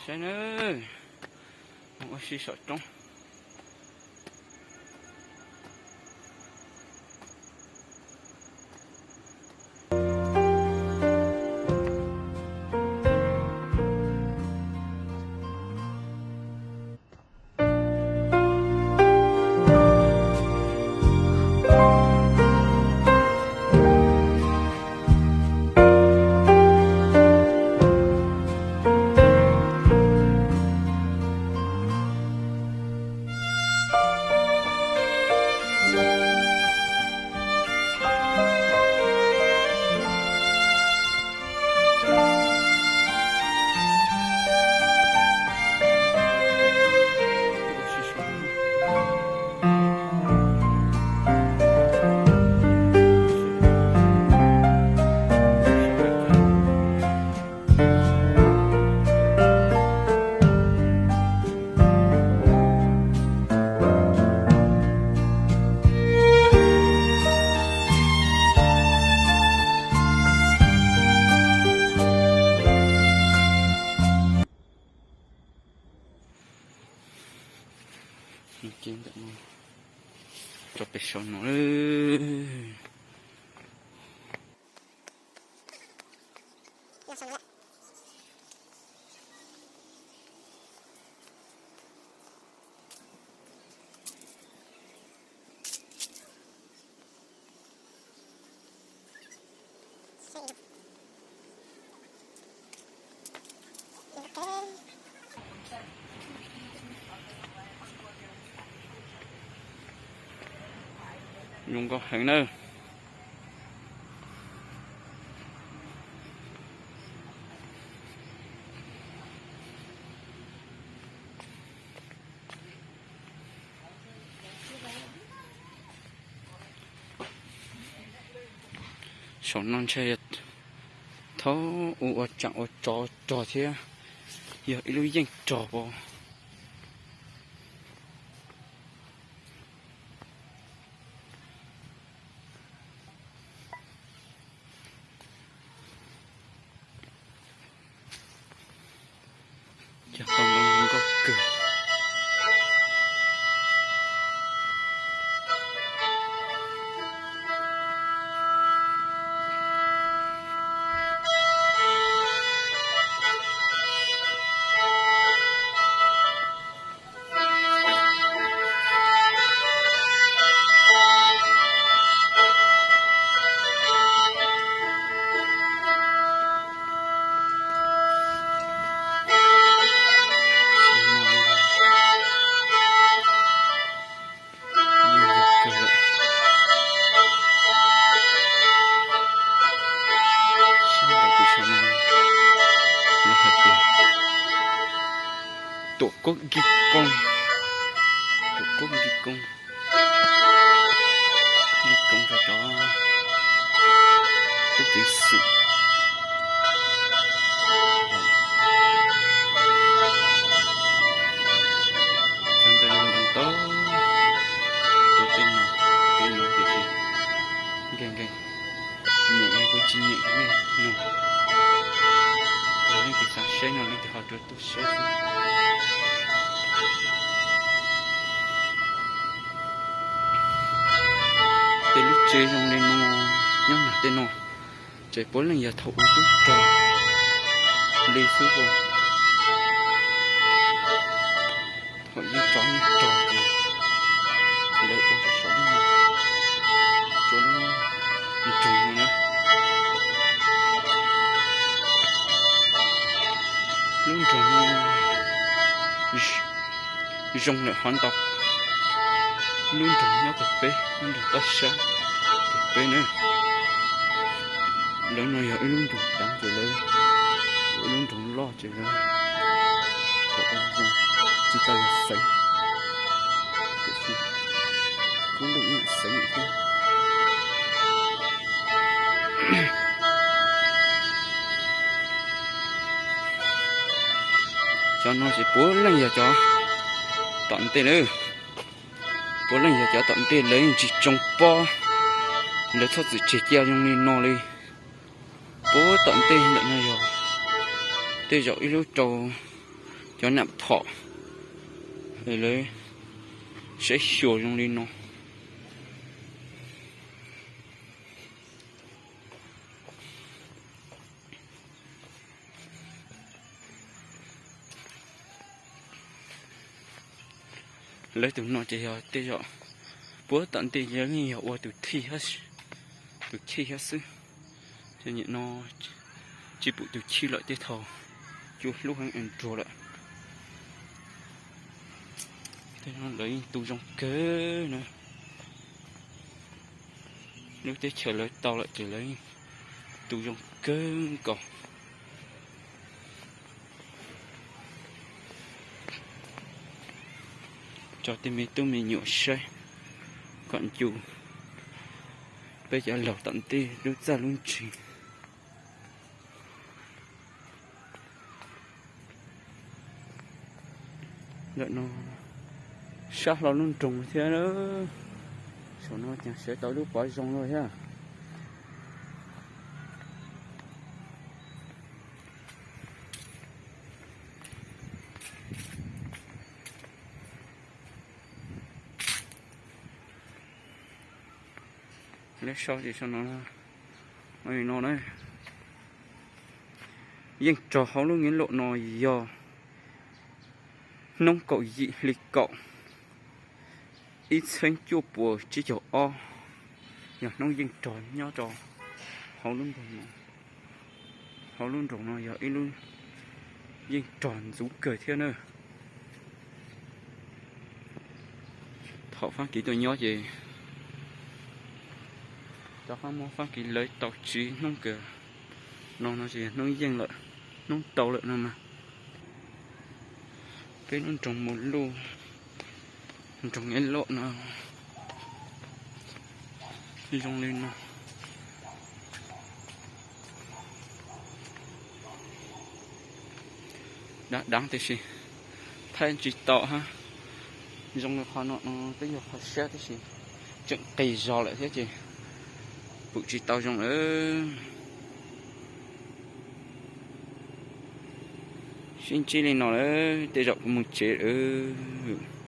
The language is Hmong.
Saib na, mus ua si saum roob. Ces ntawm no rau pem saum no. Zoo nkauj heev nawb. Saum no ntshe yog thaum ub ua tsam ua tsov rog thiab, yog ib lub yeej rog pom. Cog tau ntoo zoo nkauj kawg. Tuam Koob Nkig Koob, Tuam Koob Nkig Koob, Nkig Koob rau cov tub ceev xwm. Cov ntawd no ntau ntau, rau tej no, tej no tiam sis nkees nkees, nyeem kuv tsis nyeem rau nej mloog. Yog leej twg xav saib no leej twg ho rov tuaj saib xwb. Tej lub tsev zoo li no nyob nag tej no, ces puav leej yog thaum ub tub rog li xwb os. Thaum yeej tsob yeej rog ces lawv ua rau saum lub no, rau lub nroog no na. Lub nroog no zoo lawm hov ntau. Lub nroog nyob pem peb, lub nroog toj siab pem peb na. Lawv no yog ib lub nroog deev ces lawv ua ib lub nroog loj ces lawv kom ua zoo, tsis tau yog xeev, tiam sis kuj lub yeej xeev thiab. Cov no ces puav leej yog cov tom ntej lawm. Puav leej yog cov tom ntej, lawv yeej tsis tsoo pob, lawv txhob txwm tseg cia zoo li no li. Puag tom ntej ntawm no yog tej zaum ib lub rau Cov nam thom es lawv saib xyuas zoo li no. Lawv tus no ces yog tej zaum puag tom ntej yeej yog ua tus thij, tus chij thiab xwb. Ces nim no tsis pum tus chij lawm, tej thaum cua hlub heev es nruag lawm. Tej no lawv yeej tu zoo kawg na. Lub teb chaws lawv tau lawm ces lawv tu zoo kawg nkaus. Tso tej me tub me nyuam saib kom ncu peb cov laus tom ntej lub txaj lub ntsis. Ntawm no sab hlau lub nroog thiab. Saum no ces sawv tau lub pov zoo no thiab. Lawv sau ces sau no, no na. Yeej rog hauv lub ngev lom no yog hnub kaum yim hli kaum ib txhiab cuaj puas tsib caug ob, yog hnub yeej rog nyob rau hauv lub nroog no. Hauv lub nroog no yog ib lub yeej rog ntxuv kawg thiab na. Thaum Fab Kis tuaj nyob ces cov qab mob Fab Kis lawv tau tsiv hnub kawg no, no ces yog hnub yeej lawm, hnub tau lawm no mas. Peb lub nroog Mus Luj, nroog Ngev Lom no zoo li no. Dav dav tiam sis thaij tsis tau hab. Zoo li qhov no no twb yog qhov siab tab sis tseem qis zog lawm thiab ces pum tsis tau zoo lawm. Sib ntsib li no lawm, tej zaum kuv mus tsev lawm.